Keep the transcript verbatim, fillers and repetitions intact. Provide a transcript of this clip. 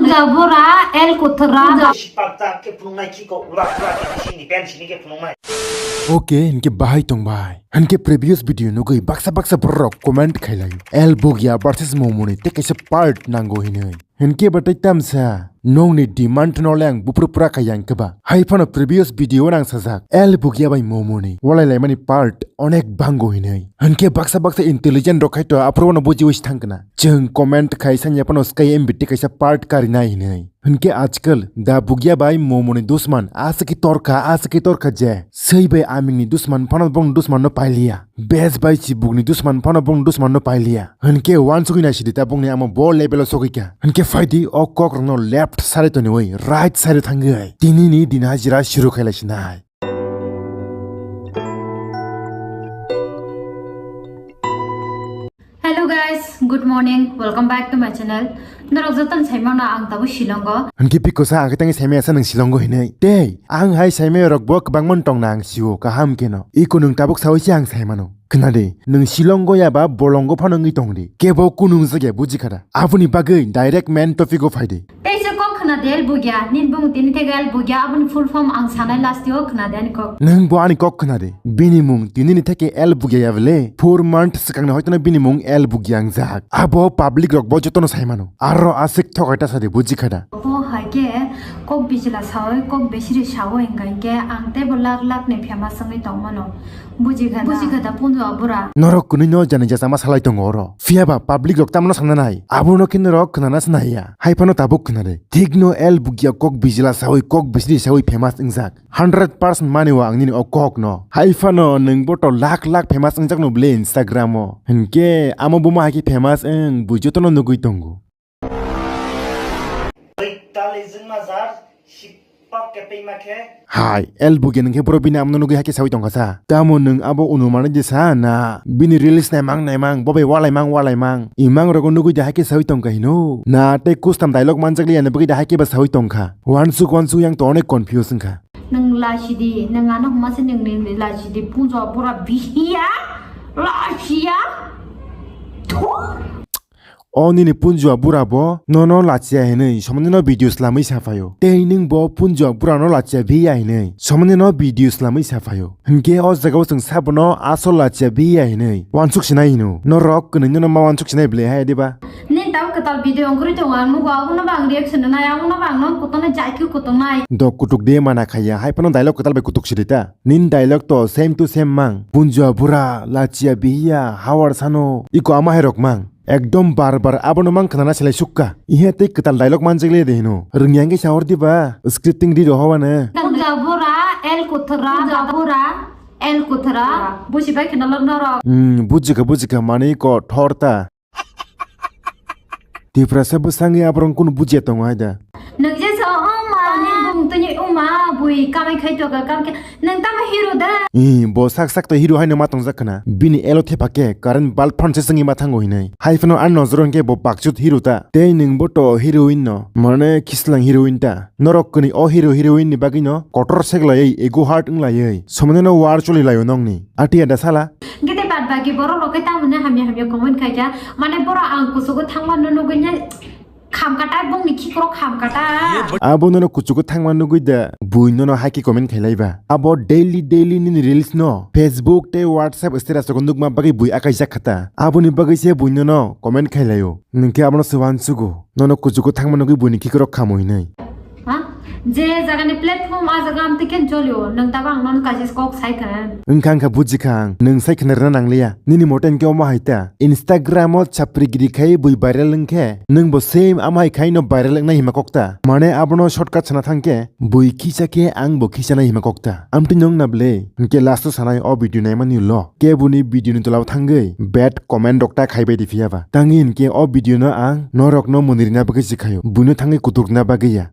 Jabura el kuthra. Sipak tak ke phunuknai khiko ura ura ke sini pen sini ke phunuknai. Okay, hinkhe bahai tongbai. Hinkhe previous video nugui baksa baksa borok comment khailai. El Bugia versus Momoni tei kaisa part nango hinui. Hinkhe ba tei tamsa nongni demand no le ang bupru pura kha yang khe ba. Hai phano previous video nang sajak El Bugia bai Momoni walai laimani part onek bango hinui. Hinkhe baksa baksa intelligent rok khai to aphuru no buji wis thang kana. Chwng comment khai sanya phano sky M B T kaisa part karinai hinui. Hinkhe ajkal da Bugia bai Momoni dusman aswk khe torkha, aswk khe torkha je. Swi bai amingni dusman phano bong dusman no pailiya. Bes bai chibukni dusman phano bong dusman no pailiya. Hinkhe wansugwi naisidi ta bongni amo bo level o sogwi kha. Hinkhe phaidi o kok rokno left side o toniwi right side o thangwi. Tinini din hajira shuru khailai sinai. Hello guys, good morning, welcome back to my channel. Norok jotono saimano ang tabuk Shillongo. Hinkhe bikosa ang khe tangwi saimaya sa nwng Shillongo hinui. Tei ang hai saimaya rok bo kwbangma tongna ang sio kaham kheno. Iko nwng tabuk sawi se ang saimano. Khwnadi, nwng Shillongo ya ba bolongo phano wngwi tongdi. Kebo kunu wngjakya buji khada. Aboni bagwi direct main topic o phaidi. Teisa kok khwnadi El Bugia, nini bung tini theke El Bugia, aboni full form ang sanai last o khwnadi ani kok. Nwng bo ani kok khwnadi. Bini mung tinini theke El Bugia ya bele. Four month swkangni hoitono bini mung El Bugia wngjak. Abo public rok bo jotono saimano. Aro aswk thokai ta sadi buji khada. Bo hai khe kok bijila sawi, kok bisiri sawi hwnkha hinkhe ang teibo lak lak ni famous wngwi tongmano. Buji khada. Buji khada punjo bura. Norok kwnwi no jani jasa ma salai tongo oro. Phiya ba public rok tamno sanna nai. Abono khe norok khwnana se naiya. Hai phano tabuk khwnadi. Thik no El Bugia kok bijila sawi, kok bisiri sawi famous wngjak. Hundred percent mani o ang nini o kok no. Hai phano nwng bo to lak lak famous wngjak no bwle Instagram o. Hinkhe amo buma hai khe famous wng bui jotono nugwi tongo. Hai, El Bugia nwng khe boro bini amno nugwi hai khe sawi tongkha sa. Tamo nwng abo unumani de sa na bini reels naimang naimang, bo bai walaimang walaimang. Imang rogo nugwi de hai khe sawi tongkha hino. Na tei kustam dialogue manjak liya ni bagwi de hai khe ba sawi tongkha. Wansuk wansuk yang to onek confuse wngkha. Nwng lachidi, nwng ano hwnma se nwng, nwng lachidi, punjo bura bihiya, lachiya. Thu. O nini punjua bura bo nono lachiya hinui somani no video slamwi saphaio. Tei nwng bo punjua bura no lachiya biya hinui somani no video slamwi saphaio. Hinkhe o jaga o chwng sabono asol lachiya biya hinui wansuk sinai hino. Norok kwnwi no ma wansuk sinai bwle hai diba? Nini tamo kwtal video ongkhorwi tongo, ang nugo, abono bo ang reaction rwnai, abono bo ang nono kutung nai, jaikhe kutung nai. Dok kutuk de mana khaiya, hai phano dialogue kwtal bai kutuk sidi ta. Nini dialogue to same to same mang. Punjua bura, lachiya bihiya, hawar sano, iko ama hai rok mang. Ekdom bar bar abono mang khwnana selai sukka. Ihe tei kwtal dialogue manjak le de hino. Rwngya hwnkhe sahor diba, scripting ri rohobano. Punjua bura, el kuthra, punjua bura, el kuthra. Busi bai khna lok norok. Hmm, bujikha, bujikha, mani ko thor ta. Tiprasa bwsangni aborok kunu bujiya tongo hai da. Nwng je sa o ma, nini bumung tini o ma, bui kamai khai toka, kam khe, nwng tamo hero da? Ih, bo sak sak to hero haino ma tongjak khna. Bini elo thepa khe current bulb phan se swngwi ma thango hinui. Hai phano ani nojoro hinkhe bo bakchut hero ta. Tei nwng bo to heroine no, mane khislang heroine ta. Norok kwnwi o hero heroine ni bagwi no kotor seklaiwi ego hurt wnglaiwi. Somani no war choli laio nongni. Atiya da sala. Gede bad bagi borok rok khe tamoni hamya hamya comment khai kha. Mane borok ang kuchugo thangma no nugui ne kham kata bongni khikrok kham kata. Abo nono kuchugo thangma nugui da bui nono hai khe comment khailai ba. Abo daily daily nini reels no Facebook tei WhatsApp status o nukma bagwi bui akaijak khata. Aboni bagwi se bui nono comment khailaio. Nwng khe abono se wansugo. Nono kuchugo thangma nugui buini khikrok khamo hinui. Ha? Je jagani platform a jaga amtwi khe jolio, nwng tabo ang nono kaisa kok sai khna. Wngkha wngkha bujikha ang, nwng sai khna rwna nangliya. Nini mote hinkhe omo hai ta. Instagram o chapri giri khai bui viral wngkhe, nwng bo same amo hai khai no viral wngnai hima kok ta. Mane abono shortcut sana thangkhe, bui khisa khe ang bo khisa nai hima kok ta. Amtwi nwng na ble, hinkhe last o sanai o video naimani ulo. Keboni video ni tola o thangwi bad comment rok ta khaibai di phiya ba. Tangwi hinkhe o video no ang norok no mwnwi rina bagwi se khaio. Buino thangwi kutuk rina bagwi ya.